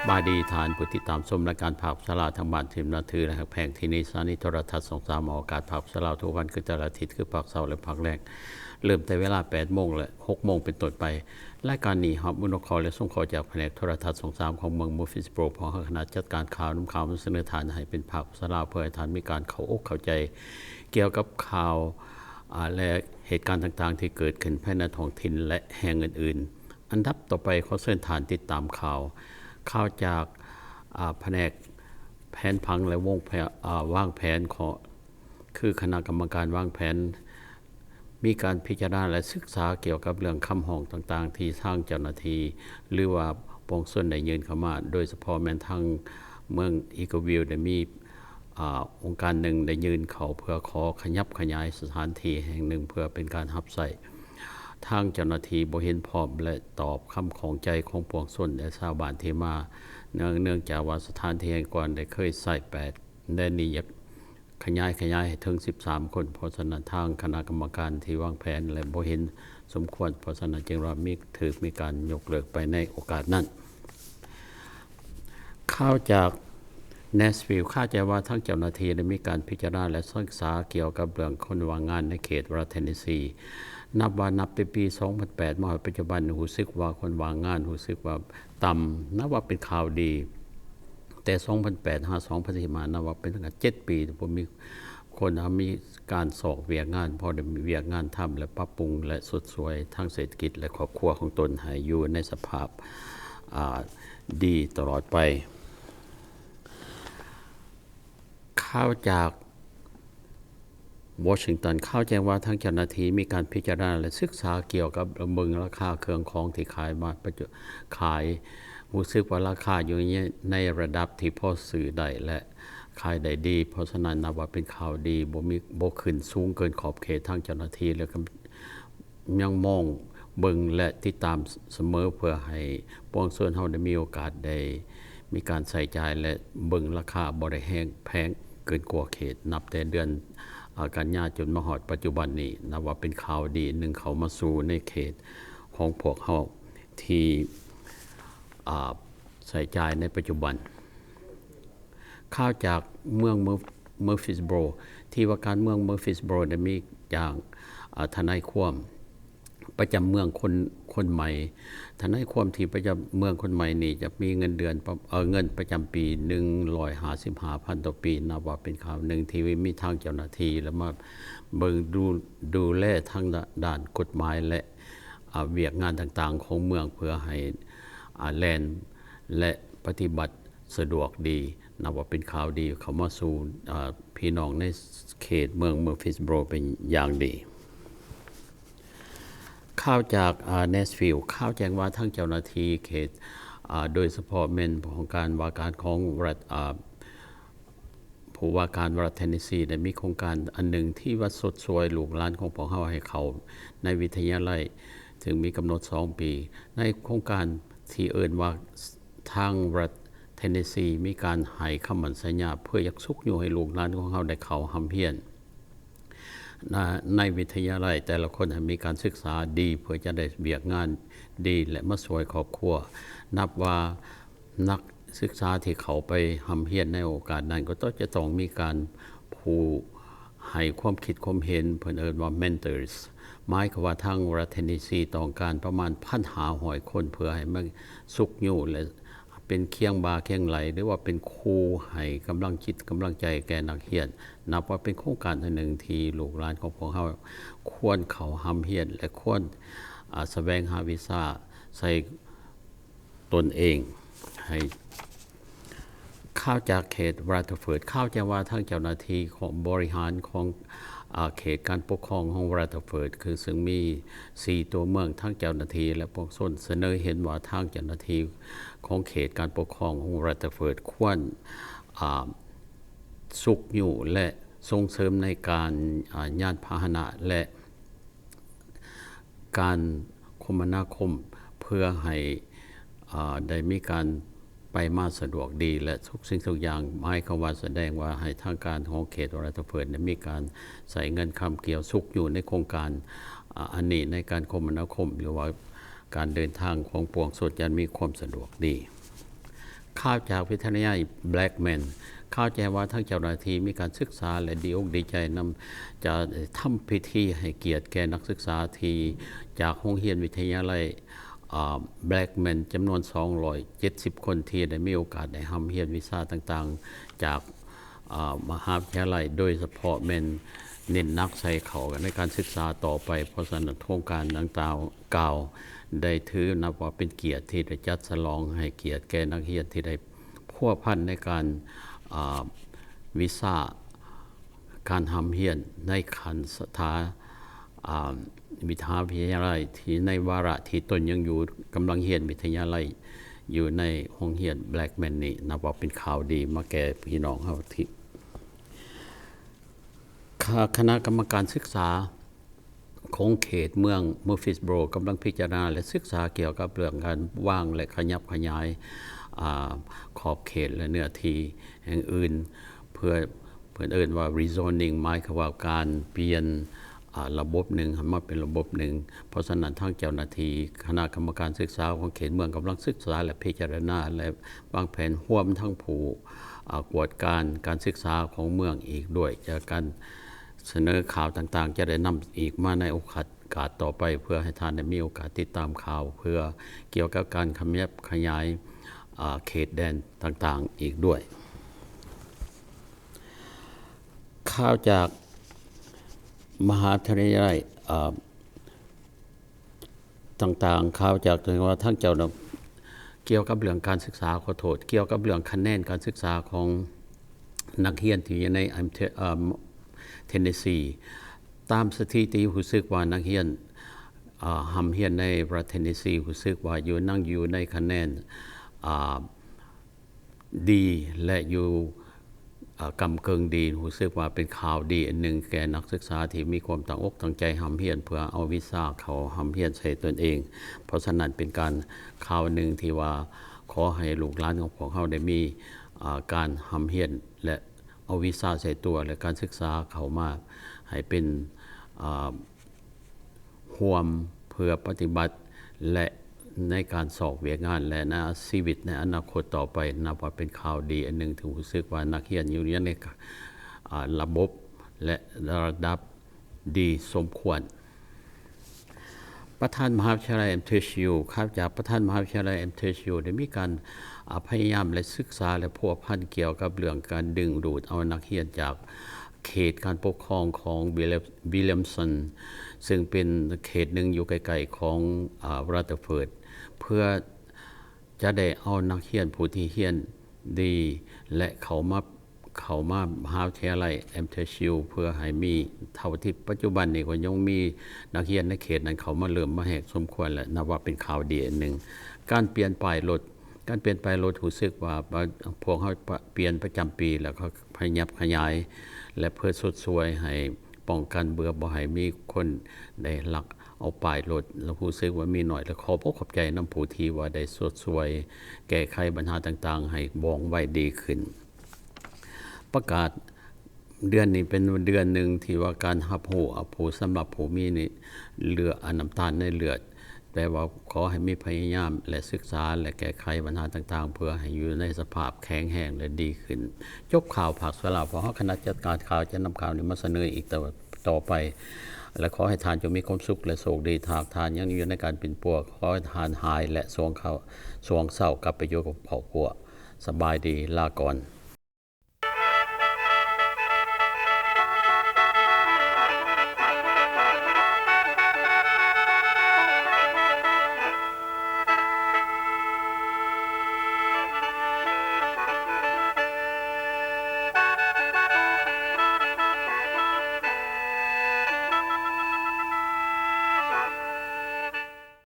ສະບາຍດີທ່ານຜູ້ຕິດຕາມຊົມລາຍການພາກພາສາລາວທາງບ້ານທີ່ນັບຖື ແລະ ຮັກແພງ. ທີ່ນີ້ສະຖານີໂທລະທັດຊ່ອງສາມອອກອາກາດພາກພາສາລາວທຸກວັນຄືແຕ່ລະອາທິດ ຄືພາກເຊົ້າ ແລະ ພາກແລງ ເລີ່ມແຕ່ເວລາແປດໂມງ ແລະ ຫົກໂມງເປັນຕົ້ນໄປ. ລາຍການນີ້ຮັບອະນຸເຄາະ ແລະ ສົງເຄາະຈາກພະແນກໂທລະທັດຊ່ອງສາມຂອງເມືອງ Murfreesboro. ພວກເຮົາຄະນະຈັດການຂ່າວນຳຂ່າວມາສະເໜີທ່ານໃຫ້ເປັນພາກພາສາລາວ ເພື່ອໃຫ້ທ່ານມີການເຂົ້າອົກເຂົ້າໃຈກ່ຽວກັບຂ່າວ ອາ ແລະ ເຫດການຕ່າງໆທີ່ເກີດຂຶ້ນພາຍໃນທ້ອງຖິ່ນ ແລະ ແຫ່ງອື່ນໆ. ອັນດັບຕໍ່ໄປ ຂໍເຊີນທ່ານຕິດຕາມຂ່າວ, ຂ່າວຈາກ ອາ ພະແນກແຜນຜັງ ແລະ ວົງແຜ ອາ ວາງແຜນ ຂອງ ຄືຄະນະກຳມະການວາງແຜນ ມີການພິຈາລະນາ ແລະ ສຶກສາກ່ຽວກັບເລື່ອງຄຳຮ້ອງຕ່າງໆ ທີ່ທາງເຈົ້າໜ້າທີ່ ຫຼືວ່າປວງຊົນໄດ້ຍື່ນເຂົ້າມາ, ໂດຍສະເພາະແມ່ນທາງເມືອງ Eagleville ໄດ້ມີ ອາ ອົງການໜຶ່ງໄດ້ຍື່ນເຂົ້າເພື່ອຂໍຂະຫຍັບຂະຫຍາຍສະຖານທີ່ແຫ່ງໜຶ່ງເພື່ອເປັນການຮັບໃຊ້. ທາງເຈົ້າໜ້າທີ່ບໍ່ເຫັນພ້ອມ ແລະ ຕອບຄຳຂ້ອງໃຈຂອງປວງຊົນ ແລະ ຊາວບ້ານທີ່ມາ, ເນື່ອງ, ເນື່ອງຈາກວ່າສະຖານທີ່ແຫ່ງກ່ອນໄດ້ເຄີຍໃຊ້ແປດ ແລະ ນີ້ຢາກຂະຫຍາຍ, ຂະຫຍາຍໃຫ້ເຖິງສິບສາມຄົນ. ເພາະສະນັ້ນ ທາງຄະນະກຳມະການທີ່ວາງແຜນ ແລະ ບໍ່ເຫັນສົມຄວນ, ເພາະສະນັ້ນຈຶ່ງວ່າມີ, ຖືກມີການຍົກເລີກໄປໃນໂອກາດນັ້ນ. ຂ່າວຈາກ Nashville ຄາດໃຈວ່າທາງເຈົ້າໜ້າທີ່ໄດ້ມີການພິຈາລະນາ ແລະ ສຶກສາກ່ຽວກັບເລື່ອງຄົນວ່າງງານໃນເຂດລັດ Tennessee. ນັບວ່ານັບແຕ່ປີສອງພັນແປດມາຮອດປັດຈຸບັນ ຮູ້ສຶກວ່າຄົນວ່າງງານ ຮູ້ສຶກວ່າຕ່ຳ, ນັບວ່າເປັນຂ່າວດີ. ແຕ່ສອງພັນແປດຫາສອງພັນສິບຫ້າ ນັບວ່າເປັນເວລາເຈັດປີ ບໍ່ມີຄົນ ມີການຊອກວຽກງານ, ພໍໄດ້ວຽກງານທຳ ແລະ ປັບປຸງ ແລະ ຊົດຊ່ວຍທາງເສດຖະກິດ ແລະ ຄອບຄົວຂອງຕົນໃຫ້ຢູ່ໃນສະພາບ ອາ ດີຕະຫຼອດໄປ. ຂ່າວຈາກ Washington ຂ່າວແຈ້ງວ່າທາງເຈົ້າໜ້າທີ່ມີການພິຈາລະນາ ແລະ ສຶກສາກ່ຽວກັບເບິ່ງລາຄາເຄື່ອງຂອງທີ່ຂາຍມາປັດຈຸ, ຂາຍ, ຮູ້ສຶກວ່າລາຄາຢູ່ໃນ, ໃນລະດັບທີ່ພໍຊື້ໄດ້ ແລະ ຂາຍໄດ້ດີ. ເພາະສະນັ້ນ ນັບວ່າເປັນຂ່າວດີ, ບໍ່ມີ, ບໍ່ຂຶ້ນສູງເກີນຂອບເຂດ. ທາງເຈົ້າໜ້າທີ່ ແລະ ກໍ ຍັງມອງເບິ່ງ ແລະ ຕິດຕາມສະເໝີ ເພື່ອໃຫ້ປວງຊົນເຮົາໄດ້ມີໂອກາດໄດ້ມີການໃຊ້ຈ່າຍ ແລະ ເບິ່ງລາຄາບໍ່ໄດ້ແຮງແພງເກີນກວ່າເຂດ. ນັບແຕ່ເດືອນ ອາ ກັນຍາຈົນມາຮອດປັດຈຸບັນນີ້ ນັບວ່າເປັນຂ່າວດີອັນໜຶ່ງເຂົ້າມາສູ່ໃນເຂດຂອງພວກເຮົາທີ່ ອາ ໃຊ້ຈ່າຍໃນປັດຈຸບັນ. ຂ່າວຈາກເມືອງ Mur-, Murfreesboro ທີ່ວ່າການເມືອງ Murfreesboro ໄດ້ມີຈ້າງ ອາ ທະນາຍຄວາມປະຈຳເມືອງຄົນ, ຄົນໃໝ່. ທະນາຍຄວາມທີ່ປະຈຳເມືອງຄົນໃໝ່ນີ້ຈະມີເງິນເດືອນປະ, ເອີ, ເງິນປະຈຳປີໜຶ່ງຮ້ອຍຫ້າສິບຫ້າພັນຕໍ່ປີ. ນັບວ່າເປັນຂ່າວໜຶ່ງທີ່ມີທາງເຈົ້າໜ້າທີ່ ແລະ ມາເບິ່ງດູ, ດູແລທາງດ້ານກົດໝາຍ ແລະ ອາ, ວຽກງານຕ່າງໆຂອງເມືອງ ເພື່ອໃຫ້, ອາ, ແລ່ນ ແລະ ປະຕິບັດ ສະດວກດີ, ນັບວ່າເປັນຂ່າວດີເຂົ້າມາສູ່, ເອີ, ພີ່ນ້ອງໃນເຂດເມືອງ Murfreesboro ເປັນຢ່າງດີ. ຂ່າວຈາກ, ເອີ, Nashville ຂ່າວແຈ້ງວ່າທາງເຈົ້າໜ້າທີ່ເຂດ, ເອີ, ໂດຍສະເພາະແມ່ນຫ້ອງການວ່າການຂອງລັດ, ເອີ, ຜູ້ວ່າການລັດ Tennessee ໄດ້ມີໂຄງການອັນໜຶ່ງທີ່ວ່າຊົດຊ່ວຍລູກຫຼານຂອງພວກເຮົາໃຫ້ເຂົ້າໃນວິທະຍາໄລ, ເຊິ່ງມີກຳນົດສອງປີ. ໃນໂຄງການທີ່ເອີ້ນວ່າ ທາງລັດ Tennessee ມີການໃຫ້ຄຳໝັ້ນສັນຍາເພື່ອຢາກຊຸກຍູ້ໃຫ້ລູກຫຼານຂອງເຮົາໄດ້ເຂົ້າຮ່ຳຮຽນ ນະ ໃນວິທະຍາໄລ, ແຕ່ລະຄົນໃຫ້ມີການສຶກສາດີເພື່ອຈະໄດ້ວຽກງານດີ ແລະ ມາຊ່ວຍຄອບຄົວ. ນັບວ່ານັກສຶກສາທີ່ເຂົ້າໄປຮ່ຳຮຽນໃນໂອກາດນັ້ນ ກໍຕ້ອງ ຈະຕ້ອງມີການຜູ້ ໃຫ້ຄວາມຄິດຄວາມເຫັນ, ເພິ່ນເອີ້ນວ່າ mentors. ໝາຍຄວາມວ່າທາງລັດ Tennessee ຕ້ອງການປະມານ ໜຶ່ງພັນຫ້າຮ້ອຍຄົນ ເພື່ອໃຫ້ມາຊຸກຍູ້ ແລະ ເປັນຄຽງບ່າຄຽງໄຫຼ່ ຫຼືວ່າເປັນຄູໃຫ້ກຳລັງຈິດກຳລັງໃຈແກ່ນັກຮຽນ. ນັບວ່າເປັນໂຄງການອັນໜຶ່ງທີ່ລູກຫຼານຂອງພວກເຮົາຄວນເຂົ້າຮ່ຳຮຽນ ແລະ ຄວນ, ອາ, ສະແຫວງຫາວິຊາໃສ່ ຕົນເອງໃຫ້. ຂ່າວຈາກເຂດ Rutherford ຂ່າວແຈ້ງວ່າທາງເຈົ້າໜ້າທີ່ຂອງບໍລິຫານຂອງ, ອາ, ເຂດການປົກຄອງຂອງ Rutherford ຄືເຊິ່ງມີສີ່ຕົວເມືອງ, ທາງເຈົ້າໜ້າທີ່ ແລະ ປວງຊົນສະເໜີເຫັນວ່າທາງເຈົ້າໜ້າທີ່ຂອງເຂດການປົກຄອງຂອງ Rutherford ຄວນ, ອາ, ຊຸກຍູ້ ແລະ ສົ່ງເສີມໃນການ, ອາ, ຍານພາຫະນະ ແລະ ການຄົມມະນາຄົມ ເພື່ອໃຫ້, ເອີ, ໄດ້ມີການໄປມາສະດວກດີ ແລະ ທຸກສິ່ງທຸກຢ່າງ ໝາຍຄວາມວ່າສະແດງວ່າໃຫ້ທາງການຂອງເຂດ Rutherford ໄດ້ມີການໃຊ້ເງິນຄຳກ່ຽວຊຸກຍູ້ໃນໂຄງການ, ອາ, ອັນນີ້ໃນການຄົມມະນາຄົມ ຫຼືວ່າການເດີນທາງຂອງປວງຊົນຈະມີຄວາມສະດວກດີ. ຂ່າວຈາກວິທະຍາໄລ Blackman ຂ່າວແຈ້ງວ່າທາງເຈົ້າໜ້າທີ່ມີການສຶກສາ ແລະ ດີອົກດີໃຈນຳ ຈະທຳພິທີໃຫ້ກຽດແກ່ນັກສຶກສາທີ່ຈາກໂຮງຮຽນວິທະຍາໄລ ອາ Blackman ຈຳນວນສອງຮ້ອຍເຈັດສິບຄົນ ທີ່ໄດ້ມີໂອກາດໄດ້ຮ່ຳຮຽນວິຊາຕ່າງໆ ຈາກ ອາ ມະຫາວິທະຍາໄລ, ໂດຍສະເພາະແມ່ນເນັ້ນໜັກໃສ່ເຂົ້າໃນການສຶກສາຕໍ່ໄປ. ເພາະສະນັ້ນ ໂຄງການດັ່ງກ່າວໄດ້ຖືນັບວ່າເປັນກຽດທີ່ໄດ້ຈັດສະຫຼອງໃຫ້ກຽດແກ່ນັກຮຽນທີ່ໄດ້ພົວພັນໃນການ ອາ ວິຊາການຮ່ຳຮຽນໃນຂັ້ນສະຖາ ອາ ວິທະຍາໄລ ທີ່ໃນວາລະທີ່ຕົນຍັງຢູ່ ກຳລັງຮຽນວິທະຍາໄລຢູ່ໃນໂຮງຮຽນ Blackman ນີ້ ນັບວ່າເປັນຂ່າວດີມາແກ່ພີ່ນ້ອງເຮົາທີ່ ຄະ ຄະນະກຳມະການສຶກສາຂອງເຂດເມືອງ Murfreesboro ກຳລັງພິຈາລະນາ ແລະ ສຶກສາກ່ຽວກັບເລື່ອງການວາງ ແລະ ຂະຫຍັບຂະຫຍາຍ ອາ ຂອບເຂດ ແລະ ເນື້ອທີ່ແຫ່ງອື່ນ ເພື່ອ ເພິ່ນເອີ້ນວ່າ rezoning ໝາຍຄວາມວ່າການປ່ຽນ ອາ ລະບົບໜຶ່ງໃຫ້ມາເປັນລະບົບໜຶ່ງ. ເພາະສະນັ້ນ ທາງເຈົ້າໜ້າທີ່ຄະນະກຳມະການສຶກສາຂອງເຂດເມືອງກຳລັງສຶກສາ ແລະ ພິຈາລະນາ ແລະ ວາງແຜນ ຮວມທັງຜູ້ ອາ ກວດການການສຶກສາຂອງເມືອງອີກດ້ວຍ ຈາກການສະເໜີຂ່າວຕ່າງໆ ຈະໄດ້ນຳອີກມາໃນໂອກາດຕໍ່ໄປ ເພື່ອໃຫ້ທ່ານໄດ້ມີໂອກາດຕິດຕາມຂ່າວ ເພື່ອກ່ຽວກັບການຂະຫຍັບຂະຫຍາຍ ອາ ເຂດແດນຕ່າງໆອີກດ້ວຍ. ຂ່າວຈາກມະຫາວິທະຍາໄລ ເອີ ຕ່າງໆ ຂ່າວຈາກ ວ່າທາງເຈົ້ານະ ກ່ຽວກັບເລື່ອງການສຶກສາ, ຂໍໂທດ, ກ່ຽວກັບເລື່ອງຄະແນນການສຶກສາຂອງນັກຮຽນທີ່ຢູ່ໃນ ເອີ Tennessee. ຕາມສະຖິຕິ ຮູ້ສຶກວ່ານັກຮຽນ ເອີ ຮ່ຳຮຽນໃນລັດ Tennessee ຮູ້ສຶກວ່າຢູ່ ຍັງຢູ່ໃນຄະແນນ ອາ ດີ ແລະ ຢູ່ ອາ ກ້ຳເກິ່ງດີ. ຮູ້ສຶກວ່າເປັນຂ່າວດີອັນໜຶ່ງແກ່ນັກສຶກສາທີ່ມີຄວາມຕັ້ງອົກຕັ້ງໃຈຮ່ຳຮຽນ ເພື່ອເອົາວິຊາເຂົ້າຮ່ຳຮຽນໃສ່ຕົນເອງ. ເພາະສະນັ້ນ ເປັນການ ຂ່າວໜຶ່ງທີ່ວ່າ ຂໍໃຫ້ລູກຫຼານຂອງພວກເຮົາໄດ້ມີ ອາ ການຮ່ຳຮຽນ ແລະ ເອົາວິຊາໃສ່ຕົວ ແລະ ການສຶກສາເຂົ້າມາໃຫ້ເປັນ ອາ ຮ່ວມເພື່ອປະຕິບັດ ແລະ ໃນການຊອກວຽກງານ ແລະ ໃນຊີວິດໃນອະນາຄົດຕໍ່ໄປ ນັບວ່າເປັນຂ່າວດີອັນໜຶ່ງທີ່ຮູ້ສຶກວ່ານັກຮຽນຢູ່ໃນ ອາ ລະບົບ ແລະ ລະດັບດີສົມຄວນ. ປະທານມະຫາວິທະຍາໄລ MTSU ຂ່າວຈາກປະທານມະຫາວິທະຍາໄລ MTSU ໄດ້ມີການ ອາ ພະຍາຍາມ ແລະ ສຶກສາ ແລະ ພົວພັນກ່ຽວກັບເລື່ອງການດຶງດູດເອົານັກຮຽນຈາກ ເຂດການປົກຄອງຂອງ William- Williamson ເຊິ່ງເປັນເຂດໜຶ່ງຢູ່ໃກ້ໆຂອງ ອາ Rutherford ເພື່ອຈະໄດ້ເອົານັກຮຽນຜູ້ທີ່ຮຽນດີ ແລະ ເຂົ້າມາ ເຂົ້າມາມະຫາວິທະຍາໄລ MTSU ເພື່ອໃຫ້ມີ ເທົ່າທີ່ປັດຈຸບັນນີ້ກໍຍັງມີນັກຮຽນໃນເຂດນັ້ນເຂົ້າມາເລີ່ມມາແຮງສົມຄວນ ແລະ ນັບວ່າເປັນຂ່າວດີອັນໜຶ່ງ. ການປ່ຽນປ້າຍລົດ ການປ່ຽນປ້າຍລົດ ຮູ້ສຶກວ່າ ປະ- ພວກເຮົາປະ- ປ່ຽນປະຈຳປີ ແລ້ວກໍຂະຫຍັບຂະຫຍາຍ ແລະ ເພື່ອຊົດຊ່ວຍໃຫ້ປ້ອງກັນເພື່ອບໍ່ໃຫ້ມີຄົນໄດ້ລັກເອົາປ້າຍລົດ ແລ້ວຮູ້ສຶກວ່າມີໜ້ອຍ ແລະ ຂອບອົກຂອບໃຈນຳຜູ້ທີ່ວ່າໄດ້ຊົດຊ່ວຍແກ້ໄຂບັນຫາຕ່າງໆໃຫ້ວ່ອງໄວດີຂຶ້ນ. ປະກາດ ເດືອນນີ້ເປັນເດືອນໜຶ່ງທີ່ວ່າການຮັບຮູ້ ຜູ້ ສຳລັບຜູ້ມີນີ້ ເລືອດ ອາ ນ້ຳຕານໃນເລືອດ, ແຕ່ວ່າຂໍໃຫ້ມີພະຍາຍາມ ແລະ ສຶກສາ ແລະ ແກ້ໄຂບັນຫາຕ່າງໆ ເພື່ອໃຫ້ຢູ່ໃນສະພາບແຂງແຮງ ແລະ ດີຂຶ້ນ. ຈົບຂ່າວພາກສ່ວນລາວ, ພວກເຮົາຄະນະຈັດການຂ່າວຈະນຳຂ່າວນີ້ມາສະເໜີອີກຕໍ່ ຕໍ່ໄປ ແລະ ຂໍໃຫ້ທ່ານຈົ່ງມີຄວາມສຸກ ແລະ ໂຊກດີ. ຫາກທ່ານຍັງຢູ່ໃນການປິ່ນປົວ, ຂໍໃຫ້ທ່ານຫາຍ ແລະ ສວງເຂົ້າ ສວງເຊົາກັບໄປຢູ່ກັບຄອບຄົວ. ສະບາຍດີ, ລາກ່ອນ.